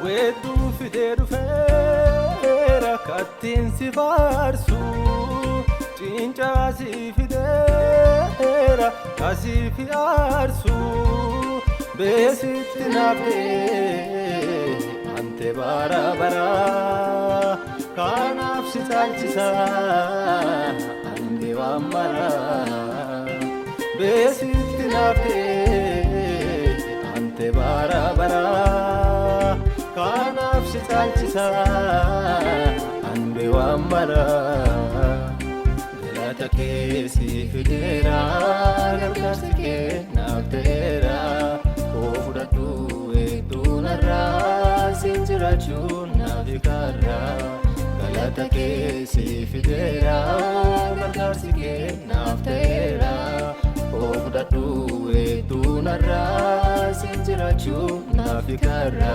Weedduu fidee dhufeera kattiin si faarsu, cincaa si fideera kasii fi aarsu. Beesitti naaf ta'ee ante bara bara, kanaaf si caalchisa ande waan mara. Beesitti naaf ta'ee ante bara bara, kanaaf si caalchisa ande waan mara. Galata kee si fideera, gargaarsi kee naaf ta'eera. Koo fudhadhu hedduu narraa, siin jiraachuun naaf karra. Galata kee si fideera, gargaarsi kee naaf ta'eera. Koo fudhadhu hedduu narraa, siin jiraachuun naaf karra.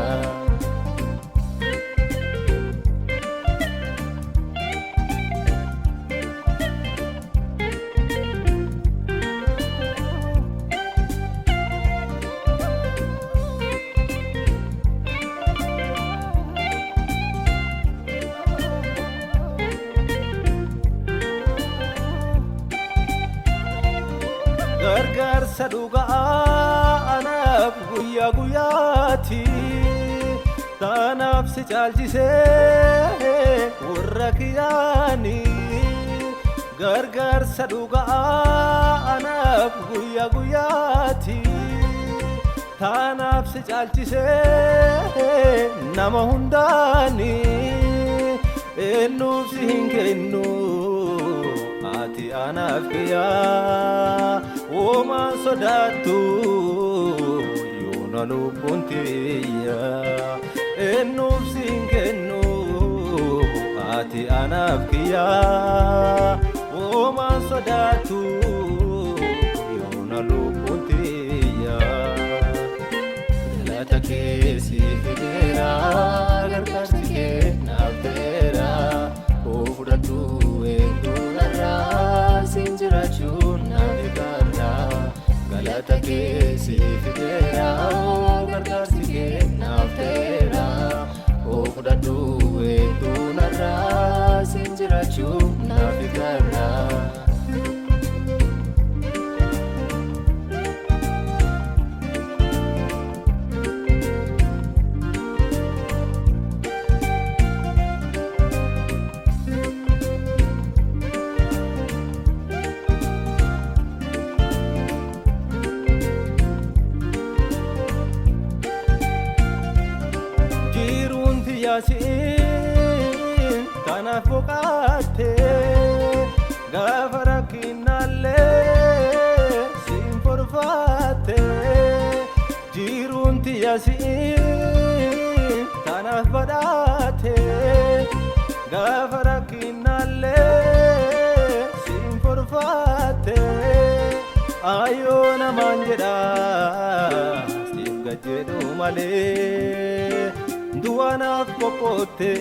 Gargaarsa dhugaa anaaf guyyaa guyyaatti, taanaaf si caalchisee warra kiyyaani. Gargaarsa dhugaa anaaf guyyaa guyyaatti, taanaaf si caalchisee nama hundaani. Eenyuuf si hin kennu ati anaaf kiyyaa, womaan sodaattu yoona lubbuun tiyya. Eenyuuf si hin kennu ati anaaf kiyyaa, womaan sodaattu yoona lubbuun tiyya. Galata kee si fideera, gargaarsi kee naaf ta'eera. Koo fudhadhu hedduu narraa, siin jiraachuun naaf karra. Galata kee si fideera, gargaarsi kee naaf ta'eera. Koo fudhadhu hedduu narraa, siin jiraachuun naaf karra. Jiruun tiyyaasiin tanaaf boqaatte, gaafa rakkinaallee siin forfaatte. Jiruun tiyyaasiin tanaaf badhaate, gaafa rakkinaallee siin forfaatte. Ayyoo namaan jedha siif gajjedhu malee, du'anaaf qophootte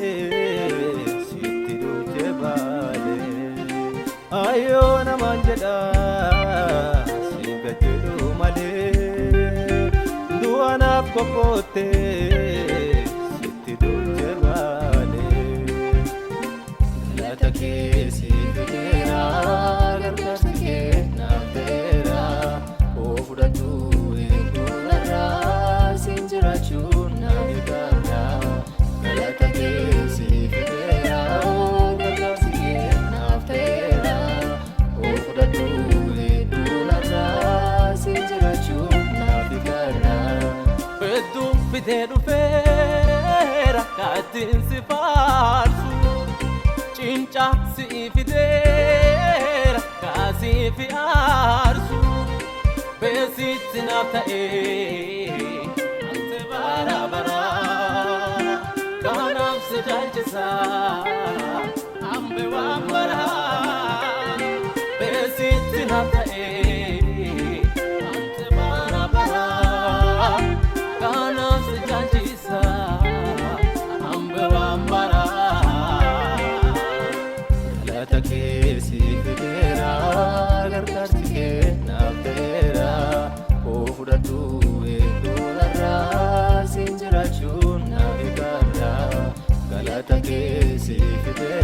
sitti duuchee baale. Ayyoo namaan jedha siif gajjedhu malee, du'anaaf qophootte sitti duuchee baale. Galata kee si fideera, gargaarsi kee naaf ta'eera. Koo fudhadhu hedduu narraa, siin jiraachuun naaf karra. Galata kee si fideera, gargaarsi kee naaf ta'eera. Koo fudhadhu hedduu narraa, siin jiraachuun naaf karra. Hedduu fidee dhufeera kattiin si faarsu, cincaa si fideera kaasii fi aarsu. Beesitti naaf ta'ee ante bara bara, kanaaf si caalchisa hambe waan bara. Beesitti naaf ta'ee ante bara bara, kanaaf si caalchisa hambe waan bara. Galata kee si fideera, gargaarsi kee naaf ta'eera. Koo fudhadhu hedduu narraa, siin jiraachuun naaf Galata kee siif.